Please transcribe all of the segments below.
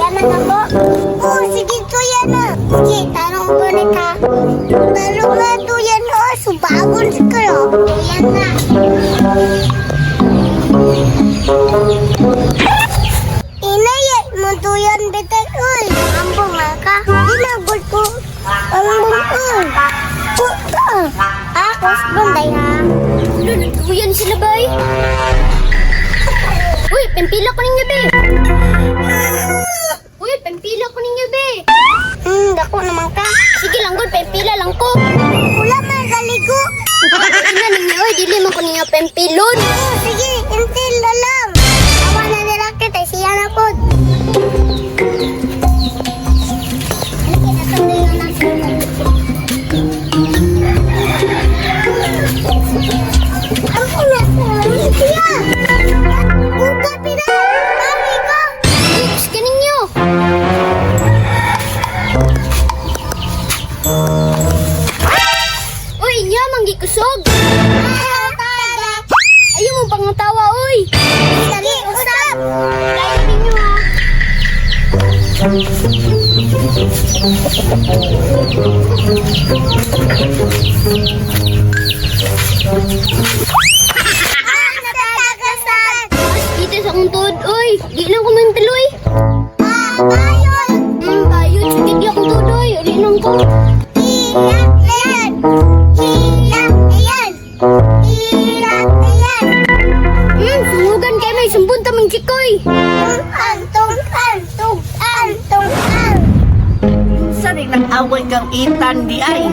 Tuyan na ko. Oh, sige, tuyan na. Sige, tanong ko ni ka. Tanong na tuyan na. Subagon si kayo. Tuyan na. Inay, mo tuyan bitay, uy. Ambong nga ka. Ginagod ko. Ambong, uy. Puta. Ah, kusgon day ha. Lutuyan sila bay. Uy, pimpila ko ninyo be. Uy, pimpila ko ninyo be. Dako naman ka. Sige lang gud, pimpila lang ko. Wala man kaligo. Ina ninyo, oy, dili man ko ninyo pimpilon. Oh, sige, intil na lang. Awa na nila kita, siya na po. Oops, ka ninyo. Uy, inya man gikusog. Ayaw mo pangatawa, oy. Sige, usap! Layo ninyo ha. Ah, natagasan! Mas dito sa akong tuod, oy. Di lang ko man tuloy. Ah, bayon! Bayot, sakit di akong tuod, oy. Uli lang ko. Iyak na yan! Iyak na yan! Iyak na yan! Sungugan kay may sumbon ta mang chikoy. Tungkan, tungkan, tungkan, tungkan! Sa rin nag-away kang itan di ay.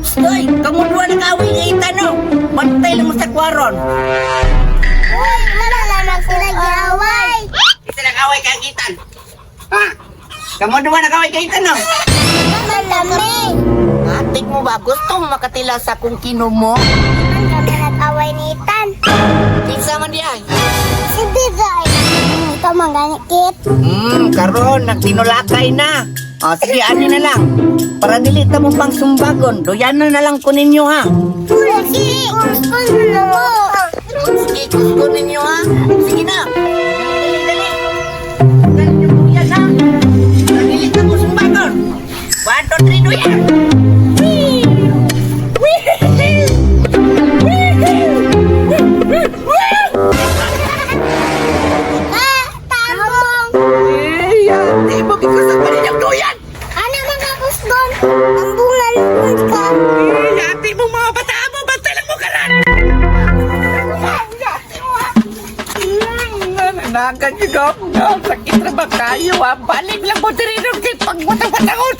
Stoy, kamu dua nag-away nga itan no. Bantay lang mo sa kwaron. Uy, wala lang sila giaway! Isa nag-away kang itan. Ha? Kamu dua nag-away kang itan no. Malami! Atik mo ba? Gusto mo makatila sa kung kino mo? Ang kami nag-away ni Itan. Kinsa man di ay. Si Bigay! Ikaw mangganikit. Karon nagtinulakay na. O sige, ani na lang. Para dili ta mo pang sumbagon, doyanan na lang ko ninyo ha. Sige, gusto na mo! Sige, gusto ninyo ha. Sige na. Dali, dali. Dali niyo po yan ha. Dili ta mo sumbagon. 1, 2, 3, doyan. Ah, tambong! Eh, di mo gikusog pa ninyong duyan. Ano mga kusgon? Ambungan ka. Eh, ate mo mga bata mo, bantay lang mo karan. Nanagan yun ako. Sakit na ba kayo ha? Balik lang mo diri nung kit pagbatang-batangon.